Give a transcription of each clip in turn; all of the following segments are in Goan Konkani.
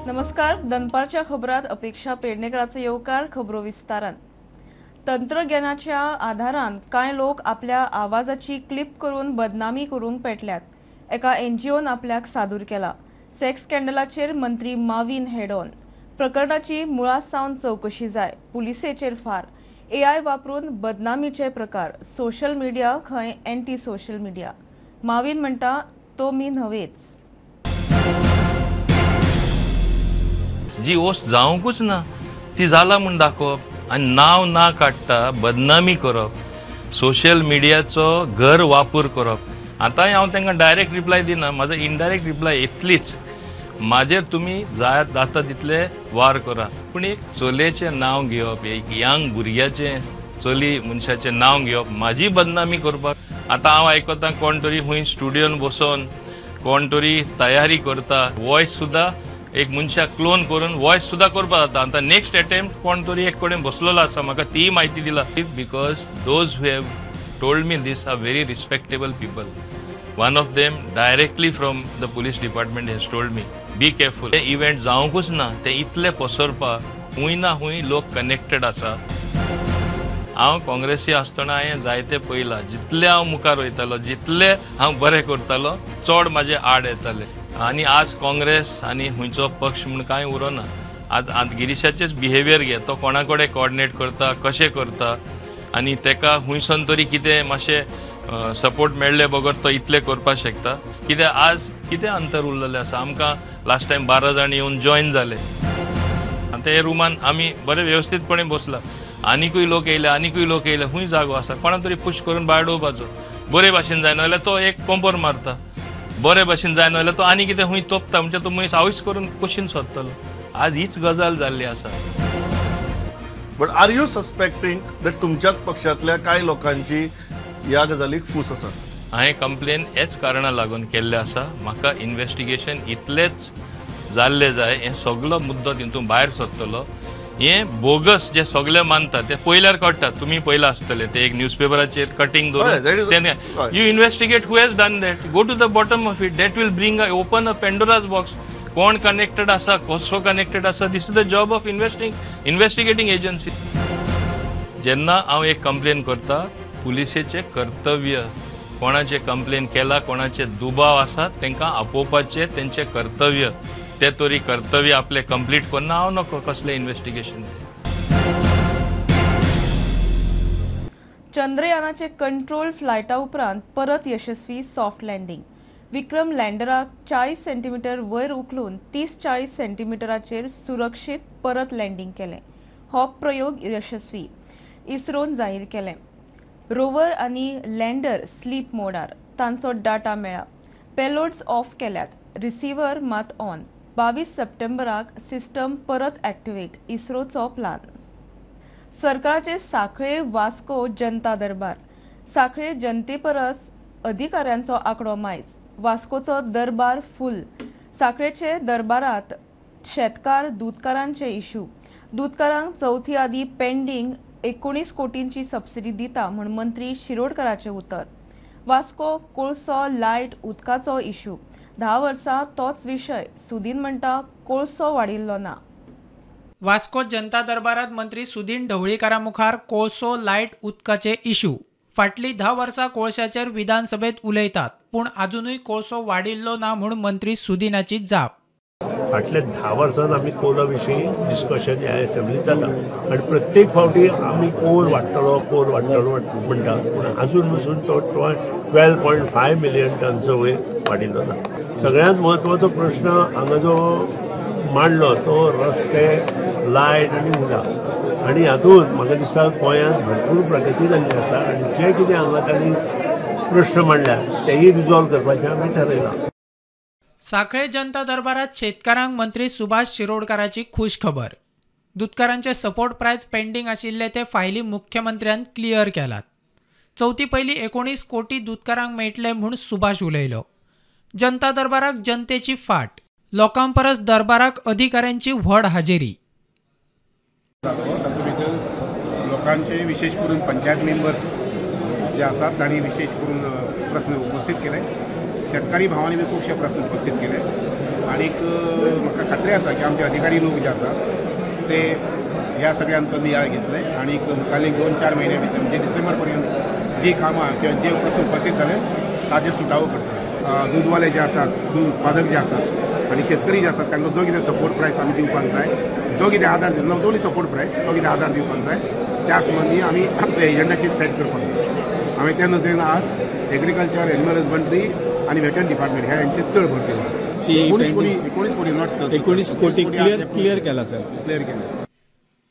नमस्कार, दनपारच्या खबरात अपेक्षा पेडणेकराचो येवकार. खबरो विस्तारान. तंत्रज्ञानाच्या आधारान कांय लोक आपल्या आवाजाची क्लिप करून बदनामी करूंक पेटल्यात. एका एनजीओन आपल्याक सादूर केला. सेक्स स्कॅन्डलाचेर मंत्री माविन हेडॉन. प्रकरणाची मुळा सावन चवकशी जाय. पुलिसेचेर फार. एआय वापरून बदनामीचे प्रकार. सोशल मिडिया खंय एंटी सोशल मिडिया. माविन म्हणटा तो मी न्हवेच. जी ओस जावंकूच ना ती जाला म्हूण दाखोवप आनी नांव ना काडटा बदनामी करप, सोशल मिडियाचो घर वापर करप. आतांय हांव तांकां डायरेक्ट रिप्लाय दिना, म्हाजो इनडायरेक्ट रिप्लाय इतलीच, म्हाजेर तुमी जाय जाता तितले वार करा, पूण एक चलयेचें नांव घेवप, एक यंग भुरग्याचें चली मनशाचें नांव घेवप, म्हाजी बदनामी करपाक. आतां हांव आयकतां कोण तरी खंय स्टुडियोन बसोन कोण तरी तयारी करता, वॉयस सुद्दां एक मनशाक क्लोन करून वॉयस सुद्दां करपाक जाता. आतां नेक्स्ट एटेम्प्ट कोण तरी एक कडेन बसलेलो आसा, म्हाका तीय म्हायती दिला. Because those who have told me this are very respectable people. One of them directly from the police department has told me be careful. ते इव्हेंट जावंकूच ना ते इतले पसरपाक खूंय ना खूंय लोक कनेक्टेड आसा. हांव काँग्रेसी आसतना हांवें जायते पळयलां, जितले हांव मुखार वयतालो जितले हांव बरें करतालो चड म्हाजे आड येताले. आनी आज काँग्रेस आनी खंयचो पक्ष म्हूण कांय उरोना. आज आज गिरीशाचेच बिहेवियर घे, तो कोणा कडेन कोऑर्डिनेट करता, कशें करता आनी तेका खुंयसून तरी कितें मातशें सपोर्ट मेळ्ळे बगर तो इतलें करपाक शकता. कित्याक आज कितें अंतर उरलेलें आसा. आमकां लास्ट टायम 12 जाण येवन जॉयन जाले, आतां हे रुमान आमी बरे वेवस्थीतपणे बसला, आनिकूय लोक येयले आनिकूय लोक येयले, खूंय जागो आसा कोणा तरी पुश करून भायर उडोवपाचो. बरे भाशेन जायना जाल्यार तो एक कोंपर मारता, बरे भाशेन जायना जाल्यार तो आनी कितें खूंय तोपता, म्हणजे तो मनीस आवयस करून कुशीन सोदतलो. आज हीच गजाल जाल्ली आसा. But are you suspecting that तुमच्याच पक्षांतल्या कांय लोकांची ह्या गजालीक फूस आसा? हांवें कंप्लेन हेच कारणा लागून केल्लें आसा. म्हाका इन्वेस्टिगेशन इतलेंच जाल्लें जाय, हें सगलो मुद्दो तितून भायर सरतलो. हें बोगस जे सगळे मानता ते पयल्यार कळटा, तुमी पयलां आसतले ते एक न्यूजपेपराचेर कटींग दवरून. You investigate who has done that, go to the bottom of it, that will bring a open a Pandora's box. कोण कनेक्टेड आसा, कसो कनेक्टेड आसा, this is the job of investigating agency. जेन्ना हांव एक कंप्लेन करता, पुलिसेचें कर्तव्य कोणाचें कंप्लेन केला, कोणाचे दुबाव आसा तांकां आपोवपाचें तेंचें कर्तव्य, ते तरी कर्तव्य आपलें कंप्लीट करना. हांव नको कसलें इन्वेस्टिगेशन. चंद्रयानाचे कंट्रोल फ्लायटा उपरांत परत यशस्वी सॉफ्ट लँडिंग. विक्रम लँडराक 40 सेंटीमीटर वयर उखलून 30-40 सेंटीमीटराचेर सुरक्षीत परत लँडिंग केलें. हो प्रयोग यशस्वी इस्रोन जाहीर केलें. रोवर आनी लँडर स्लीप मोडार, तांचो डाटा मेळ्ळा. पेलोड्स ऑफ केल्यात, रिसिव्हर मात ऑन. 22 सप्टेंबराक सिस्टम परत ॲक्टिवेट, इस्रोचो प्लान. सरकाराचे साखळे वास्को जनता दरबार. साखळे जनते परस अधिकाऱ्यांचो आंकडो मायज. वास्कोचो दरबार फुल. साखळेचे दरबारात शेतकार दूदकारांचे इशू. दूदकारांक चवथी आदी पेंडींग 19 कोटींची सबसिडी दिता म्हूण मंत्री शिरोडकराचें उतर. वास्को कोळसो लायट उदकाचो इशू. 10 वर्सां तोच विशय. सुदीन म्हणटा कोळसो वाडिल्लो ना. वास्को जनता दरबारात मंत्री सुदीन ढवळीकारा मुखार कोळसो लायट उदकाचे इशू. फाटली 10 वर्सां कोळशाचेर विधानसभेत उलयतात, पूण आजुनूय कोळसो वाडिल्लो ना म्हूण मंत्री सुदिनाची जाप. फाटल्या 10 वर्सांत आमी कोला विशीं डिस्कशन ह्या असेंब्लीत जाता आनी प्रत्येक फावटी आमी कोल वाडटलो कोल वाडटलो म्हणटा, पूण आजून पसून तो 12.5 मिलियन टनचो वयर वाडिल्लो ना. सगळ्यांत म्हत्वाचो प्रश्न हांगा जो मांडलो तो रस्ते, लायट आनी उदक, आनी हातूंत म्हाका दिसता गोंयांत भरपूर प्रगती जाल्ली आसा आनी जे कितें हांगा तांणी प्रश्न मांडल्या तेय रिजॉल्व करपाचें आमी थारायलां. साखळे जनता दरबारात शेतकारांक मंत्री सुभाष शिरोडकाराची खुश खबर. दुदकारांचे सपोर्ट प्रायस पेंडींग आशिल्ले ते फायली मुख्यमंत्र्यान क्लियर केलात. चवथी पयली 19 कोटी दुदकारांक मेळटले म्हूण सुभाष उलयलो. जनता दरबाराक जनतेची फाट, लोकां परस दरबाराक अधिकाऱ्यांची व्हड हाजेरी. तातूंत भितर लोकांचे विशेष करून पंचायत मेंबर्स जे आसात तांणी विशेष करून प्रस्न उपस्थित केले. शेतकारी भावांनी बी खुबशे प्रस्न उपस्थित केले. आनीक म्हाका खात्री आसा की आमचे अधिकारी लोक जे आसा ते ह्या सगळ्यांचो नियाळ घेतले आनीक मुखाल्ले 2-4 म्हयन्या भितर म्हणजे डिसेंबर पर्यंत जी कामां किंवा जे प्रस्न उपस्थित जाले ताजे सुटावो करतले. दूदवाले जे आसात, दूद उत्पादक जे आसात आनी शेतकरी जे आसात तांकां जो कितें सपोर्ट प्रायस आमी दिवपाक जाय, जो कितें आदार not only support प्रायस, जो कितें आदार दिवपाक जाय त्या संबंदी आमी आमच्या एजंडाचेर सेट करपाक जाय. आमी त्या नजरेन आज एग्रीकल्चर, एनिमल हजबंड्री आनी वेटरन डिपार्टमेंट ह्या हेंचेर चड भर दिलो आसा. 19 कोटी not 19 कोटी क्लियर केला सर, क्लियर केला.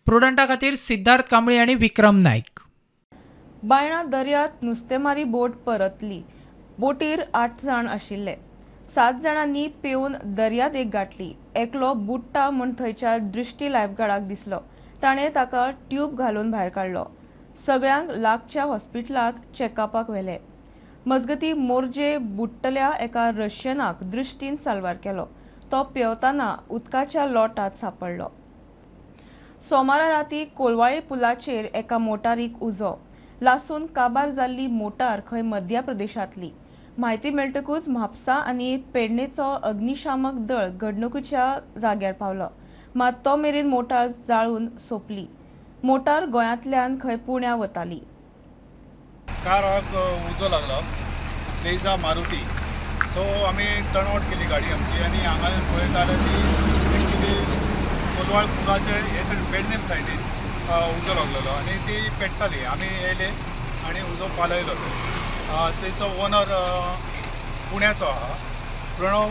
प्रुडंटा खातीर सिद्धार्थ कांबळी आनी विक्रम नायक. बायणा दर्यांत नुस्तेमारी बोट परतली. बोटीर 8 जाण आशिल्ले. 7 जाणांनी पेवन दर्यात एक गाठली. एकलो बुडटा म्हूण थंयच्या दृष्टी लायफगार्डाक दिसलो. ताणें ताका ट्यूब घालून भायर काडलो. सगळ्यांक लागच्या हॉस्पिटलांत चॅकअपाक व्हेले. मजगती मोरजे बुडटल्या एका रशियनाक दृष्टीन साल्वार केलो. तो पेंवतना उदकाच्या लोटांत सांपडलो. सोमारा राती कोलवाळे पुलाचेर एका मोटारीक उजो लासून काबार जाल्ली मोटार खंय मध्य प्रदेशांतली. म्हायती मेळटकूच म्हापसा आनी पेडणेचो अग्निशामक दळ घडणुकीच्या जाग्यार पावलो. मात तो मेरेन मोटार जाळून सोंपली. मोटार गोंयांतल्यान खंय पुण्या वताली. काराक उजो लागलो, ब्लेजा मारुती. सो आमी टर्न आवट केली गाडी आमची आनी हांगा पळयता जाल्यार ती एक्चुली कोलवाळ पुलाचे हे सायडीन पेडणेम सायडीन उजो लागलेलो आनी ती पेट्टाली. आमी येयले आनी उजो पालयलो. तेचो ओनर पुण्याचो आहा, प्रणव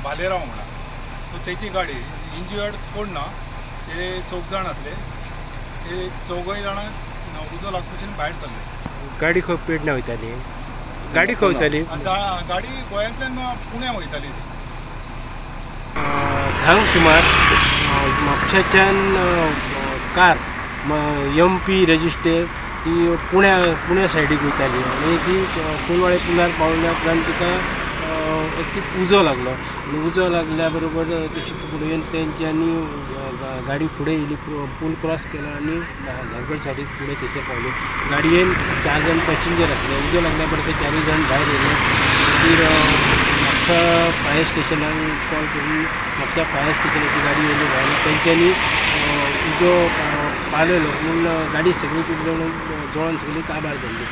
भालेराव म्हणा. सो तेची गाडी इंजियर्ड कोण ना, ते चौग जाण आसले, ते चौगय जाणां उजो लागतशीन भायर सरले. गाडी खंय पेडण्या वयताली? गाडी खंय वयताली? गाडी गोंयांतल्यान पुण्या वयताली. 10 सुमार म्हापशाच्यान कार एम पी रजिस्टर ती पुण्या सायडीक वयताली आनी ती कोलवाळे पुलार पावल्या उपरांत तिका अचकीत उजो लागलो आनी उजो लागल्या बरोबर तशी फुडें तेंच्यांनी गाडी फुडें येयली, पूल क्रॉस केलो आनी धारगळ सायडीक फुडें थंयसर पावली. गाडयेन 4 जाण पॅसेंजर आसले. उजो लागल्या बरोबर ते 4 जाण भायर येयले. मागीर म्हापसा फायर स्टेशनाक कॉल करून म्हापसा फायर स्टेशनाची गाडी येयली भायर. तेंच्यांनी उजो पालयलो पूण गाडी सगळी जळोन सगळी काबार जाल्ली.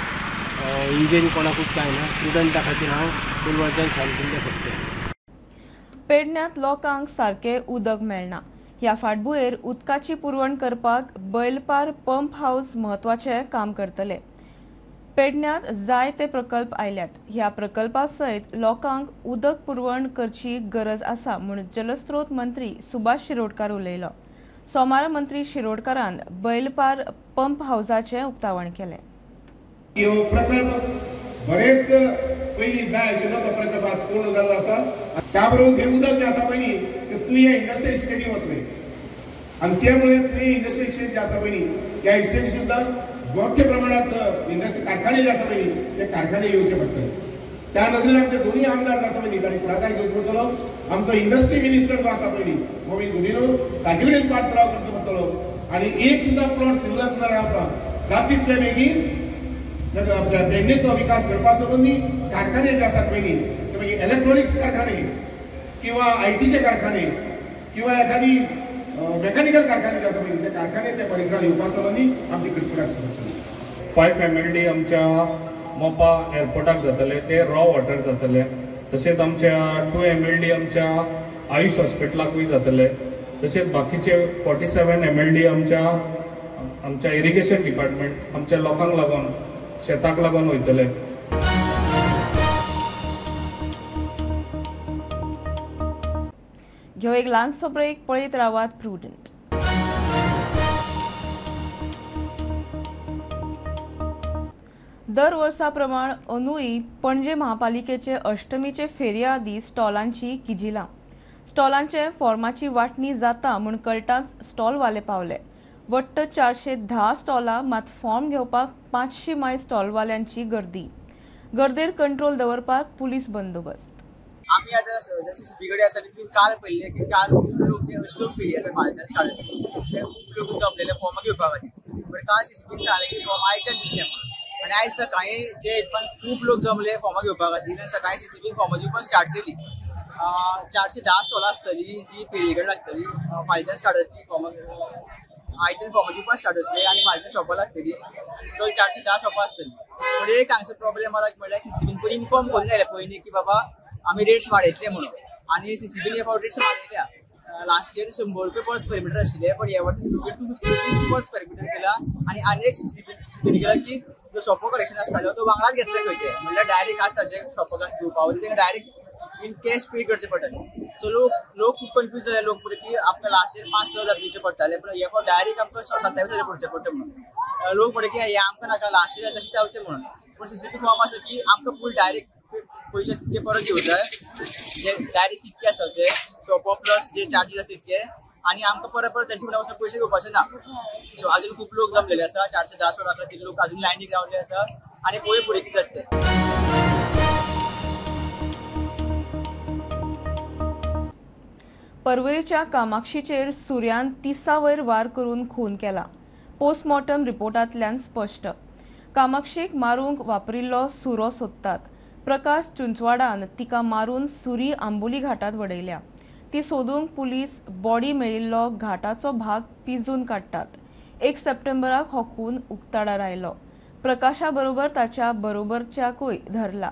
इंजरी कोणाकूच कांय ना. प्रुडंटा खातीर हांव कोलवाळच्यान शांतिल्ले फक्त. पेडण्यांत लोकांक सारकें उदक मेळना. ह्या फाटभुंयेर उदकाची पुरवण करपाक बैलपार पंप हावस म्हत्वाचें काम करतले. पेडण्यांत जायते प्रकल्प आयल्यात. ह्या प्रकल्पा सयत लोकांक उदक पुरवण करची गरज आसा म्हूण जलस्रोत मंत्री सुभाष शिरोडकार उलयलो. सोमारा मंत्री शिरोडकारान बैलपार पंप हावसाचें उक्तावण केलें. प्रकल्प बरेच पयलीं जाय आशिल्लो तो प्रकल्प आज पूर्ण जाल्लो आसा. त्या बरोबर हें उदक जें आसा पळय न्ही तें तुयें इंडस्ट्रियल इस्टेटी वतलें आनी त्यामुळे तुयें इंडस्ट्रियल इस्टेट जे आसा पळय न्ही त्या इस्टेट सुद्दां मोठ्या प्रमाणात इंडस्ट्री कारखाने जे आसा पळय न्ही ते कारखाने येवचे पडटले. त्या नदरेन आमचे दोनूय आमदार जे आसा पळय न्ही तांणी फुडाकार घेवचो पडटलो. आमचो इंडस्ट्री मिनिस्टर जो आसा पळय न्ही गोविंद गुदिन्हो ताजे कडेन पाठपुरावा करचो पडटलो आनी एक सुद्दां प्लॉट शिल्लक न रावता जाता तितले बेगीन आपल्या पेडणेचो विकास करपा संबंदी कारखाने जे आसात पळय न्ही ते मागीर इलेक्ट्रॉनिक्स कारखाने किंवा आय टीचे कारखाने किंवा एखादी मेकॅनिकल कारखाने जे आसा पळय ते कारखाने त्या परिसरात येवपा संबंदी आमची खटपट पडटली. 5 MLD आमच्या मोपा एअरपोर्टाक जातले, ते रॉ वॉटर जातले. तशेंच आमच्या 2 MLD आमच्या आयुष हॉस्पिटलाकूय जातले. तशेंच बाकीचे 47 MLD आमच्या आमच्या इरिगेशन डिपार्टमेंट आमच्या लोकांक लागून शेताक लागून वयतले. घेव एक ल्हानसो ब्रेक. पळयत रावात प्रुडंट. दर वर्सा प्रमाण अंदूय पणजे महापालिकेचे अष्टमीचे फेरये आदी स्टॉलांची किजिलां. स्टॉलांचे फॉर्माची वांटणी जाता म्हूण कळटांच स्टॉलवाले पावले. वट्ट 410 स्टॉलां, मात फॉर्म घेवपाक 500 माय स्टॉलवाल्यांची गर्दी. गर्देर कंट्रोल दवरपाक पुलीस बंदोबस्त. आमी आतां सीसीबी कडेन आसा तितून काल पळयल्लें की काल खूब लोक जे अश्यो फेरी आसा म्हालांतल्यान काडून ते खूब लोक जमलेले फॉर्मां घेवपा खातीर. बट काल सीसीबीन सांगलें की फॉर्म आयच्यान दितले म्हणून आनी आयज सकाळीं ते हितून खूब लोक जमले फॉर्मां घेवपा खातीर आनी सकाळीं सीसीबीन फॉर्मां दिवपाक स्टार्ट केली. 410 स्टॉलां आसतली जी फेरी कडेन लागतली. फायच्यान स्टार्ट जातली फॉर्मां, आयच्यान फॉर्मां दिवपाक स्टार्ट जातली आनी फायच्यान शॉपां लागतली. टोटल 410 शॉपां आसतली. पूण एक हांगसर प्रॉब्लेम आसा म्हणल्यार सीसीबीन पयलीं इन्फॉर्म करून जाय पयलीं की बाबा आमी रेट्स वाडयतले म्हणून, आनी सीसीबीन हे फावट रेट्स वाडयल्या. लास्ट इयर 100 रुपये पर स्क्वेअर मिटर आशिल्ले, पण ह्या वर्सा सीसीबीन 250 पर स्क्वेअर मिटर केला. आनी आनी एक सीसीबीन केला की जो शॉपो कलेक्शन आसतालो तो वांगडाच घेतले खंय ते, म्हणल्यार डायरेक्ट आतां जे शॉपाक घेवपा वयता तेंका डायरेक्ट इन कॅश पे करचे पडटले. सो लोक खूब कन्फ्यूज जाले. लोक म्हणटा की आमकां लास्ट इयर 5-6 हजार दिवचे पडटाले, पण हे फावट डायरेक्ट आमकां 27 हजार भरचे पडटा म्हणून. लोक म्हणटा की हे आमकां नाका, लास्ट इयर तशें जावचें म्हणून. पूण सीसीबी फॉर्म आसा की आमकां फूल डायरेक्ट पयशे तितके परत घेवं जाय, जे डायरेक्ट कितके आसा ते शॉपो प्लस जे चार्जीस आसा तितके, आनी आमकां परत परत तेंचे फुडें वचून पयशे घेवपाचे ना. सो अजून खूब लोक जमलेले आसा, 410 वरां आसा ते लोक अजून लायनीक रावले आसा आनी पळय फुडें कितें जाता तें. पर्वरेच्या कामाक्षीचेर सुर्यान 30 वयर वार करून खून केला. पोस्टमॉर्टम रिपोर्टांतल्यान स्पश्ट. कामाक्षीक मारूंक वापरिल्लो सुरो सोदतात. प्रकाश चुंचवाडान तिका मारून सुरी आंबोली घाटात वडयल्या. ती सोदूंक पुलीस बॉडी मेळिल्लो घाटाचो भाग पिजून काडटात. 1 सप्टेंबराक हो खून उक्ताडार आयलो. प्रकाशा बरोबर ताच्या बरोबरच्याकूय धरला.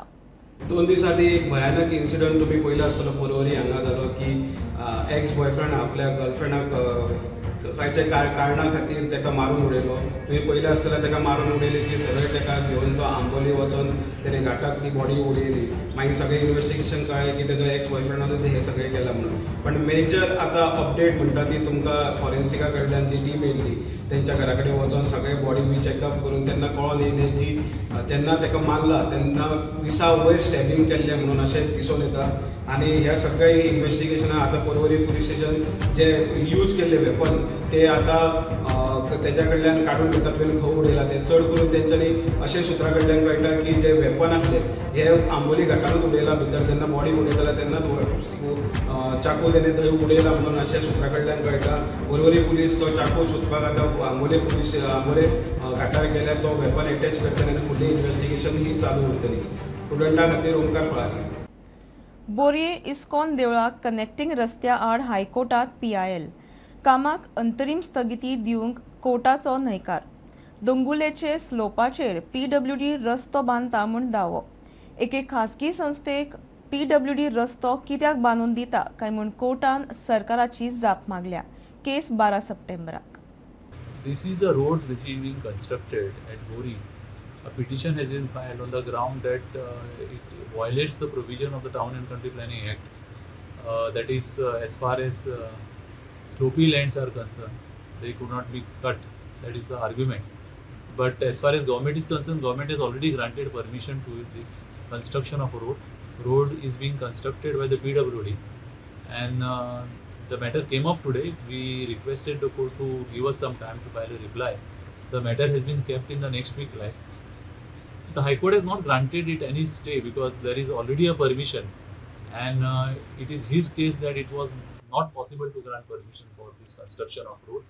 2 दीस आदी एक भयानक इन्सिडंट तुमी पळयला आसतलो पर्वरी हांगा जालो की एक्स बॉयफ्रेंड आपल्या गर्लफ्रेंडाक खंयच्या कारणा खातीर ताका मारून उडयलो. तुमी पळयलें आसतलें ताका मारून उडयली की सरळ ताका घेवन तो आंबोली वचोन तेणें घाटाक ती बॉडी उडयली. मागीर सगळें इन्वेस्टिगेशन कळ्ळें की तेजो एक्स बॉयफ्रेंडानूच हें सगळें केलां म्हणून. पण मेजर आतां अपडेट म्हणटा ती तुमकां फॉरेन्सिका कडल्यान जी टीम येयल्ली तेंच्या घरा कडेन वचोन सगळें बॉडी बी चॅकअप करून तेन्ना कळोन येयलें की तेन्ना ताका मारला तेन्ना 20 वयर स्टॅबिंग केल्लें म्हणून अशें दिसून येता. आनी ह्या सगळ्या इन्वेस्टिगेशनाक आतां पर्वरी पुलीस स्टेशन जे यूज केल्ले वेपन ते आतां तेज्या कडल्यान काडून घेतात तुवें खंय उडयला ते. चड करून तेंच्यांनी अशें सुत्रा कडल्यान कळटा की जे वेपन आसले हे आंबोली घाटानूच उडयला भितर, जेन्ना बॉडी उडयताले तेन्नाच चाकू तेणें थंय उडयला म्हणून अशें सुत्रा कडल्यान कळटा. पर्वरी पुलीस तो चाकू सोदपाक आतां आंबोले पुलीस आंबोले घाटार गेल्यार तो वेपन एटॅच करतले आनी फुडलें इन्वेस्टिगेशन ही चालू उरतली. स्टुडंटा खातीर ओंकार फळारी. बोरये इस्कॉन देवळाक कनेक्टिंग रस्त्या आड हायकोर्टात PIL. कामाक अंतरीम स्थगिती दिवंक कोर्टाचो न्हयकार. दोंगुलेचे स्लोपाचेर PWD रस्तो बांदता म्हूण दावो. एके खासगी संस्थेक PWD रस्तो कित्याक बांदून दिता काय म्हूण कोर्टान सरकाराची जाप मागल्या. केस 12 सप्टेंबराक. This is a road which is being constructed at Bori. A petition has been filed on the ground that it violates the provision of the Town and Country Planning Act. That is, as far as slopey lands are concerned, they could not be cut. That is the argument. But as far as government is concerned, government has already granted permission to this construction of a road. Road is being constructed by the PWD, and the matter came up today. We requested the court to give us some time to file a reply. The matter has been kept in the next week. Like, the High Court has not granted it any stay because there is already a permission, and it is his case that it was not possible to grant permission for this construction of road.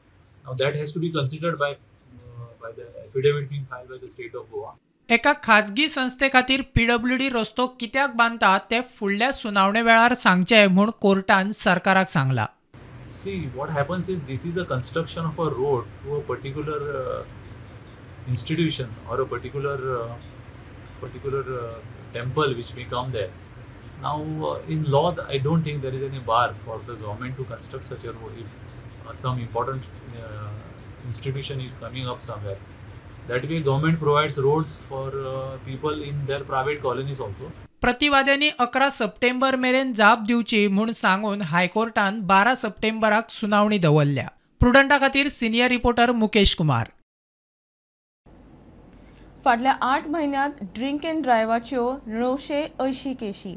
Now that has to be considered by the affidavit being filed by the state of Goa. एका खाजगी संस्थे खातीर PWD रस्तो कित्याक बांदता ते फुडल्या सुनावणे वेळार सांगचे म्हूण कोर्टान सरकाराक सांगला. See, what happens is this is a construction of a road to a particular institution or a particular temple which may come there. Now, in law, I don't think there is any bar for the government to construct such a road if some important institution is coming up somewhere. That way, government provides roads for people in their private colonies also. प्रतिवाद्यांनी 11 सप्टेंबर मेरेन जाप दिवची म्हूण सांगून हायकोर्टान 12 सप्टेंबराक सुनावणी दवरल्या. प्रुडंटा खातीर सिनियर रिपोर्टर मुकेश कुमार. फाटल्या 8 म्हयन्यांत ड्रिंक अँड ड्रायव्हाच्यो 980 केशी,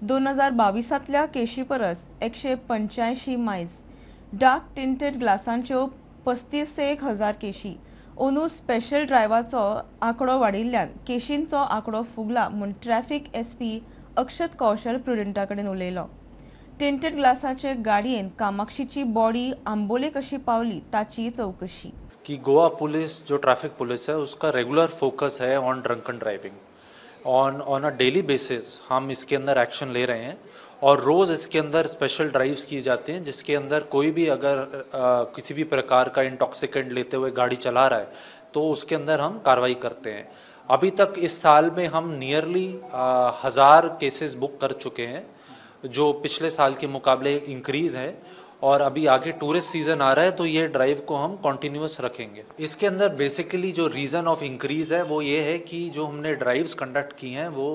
2022तल्या केशी परस 185 मायज. डार्क टिंटेड ग्लासांच्यो 35,000 केशी. अंदू स्पेशल ड्रायव्हाचो आंकडो वाडिल्ल्यान केशींचो आंकडो फुगला म्हूण ट्रॅफिक SP अक्षत कौशल प्रुडंटा कडेन उलयलो. टिंटेड ग्लासाचे गाडयेन कामाक्षीची बॉडी आंबोले कशी पावली ताची चौकशी. कि गोवा पुलिस जो ट्रैफिक पुलिस है उसका रेगुलर फोकस है on drunken driving. On a daily basis हम इसके अंदर एक्शन ले रहे हैं और रोज़ इसके अंदर स्पेशल ड्राइव्स की जाती हैं, जिसके अंदर कोई भी अगर किसी भी प्रकार का इंटॉक्सिकेंट लेते हुए गाड़ी चला रहा है तो उसके अंदर हम कार्रवाई करते हैं। अभी तक इस साल में हम नियरली 1000 केसेस बुक कर चुके हैं, जो पिछले साल के मुकाबले इंक्रीज़ है। और अभी आगे टूरिस्ट सीज़न आ रहा है तो ये ड्राइव को हम कॉन्टीन्यूस रखेंगे। इसके अंदर बेसिकली जो रीज़न ऑफ इंक्रीज़ है वो ये है कि जो हमने ड्राइव्स कंडक्ट की हैं वो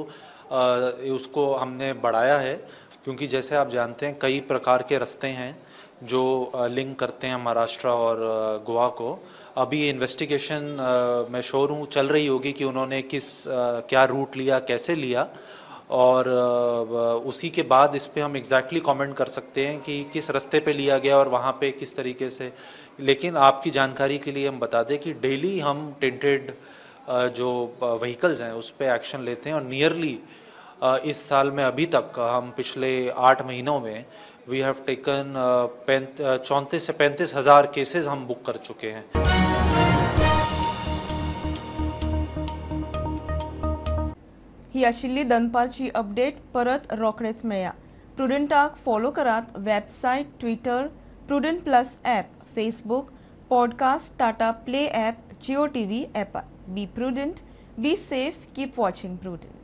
उसको हमने बढ़ाया है, क्योंकि जैसे आप जानते हैं कई प्रकार के रास्ते हैं जो लिंक करते हैं महाराष्ट्र और गोवा को। अभी इन्वेस्टिगेशन मैं श्योर हूँ चल रही होगी कि उन्होंने किस क्या रूट लिया, कैसे लिया, और उसी के बाद इस पे हम एग्जैक्टली कमेंट कर सकते हैं कि किस रास्ते पे लिया गया और वहाँ पे किस तरीके से। लेकिन आपकी जानकारी के लिए हम बता दें कि डेली हम टेंटेड जो व्हीकल्स हैं उस पर एक्शन लेते हैं और नियरली इस साल में अभी तक हम पिछले 8 महीनों में we have taken 34 से 35 हज़ार केसेस हम बुक कर चुके हैं। ही आशिल्ली दनपारची अपडेट परत रोखडेच मेळया। प्रुडंटाक फॉलो करात website, Twitter, Prudent plus app, Facebook, podcast, Tata Play app, Jio TV ॲपार। Be prudent, be safe, keep watching Prudent.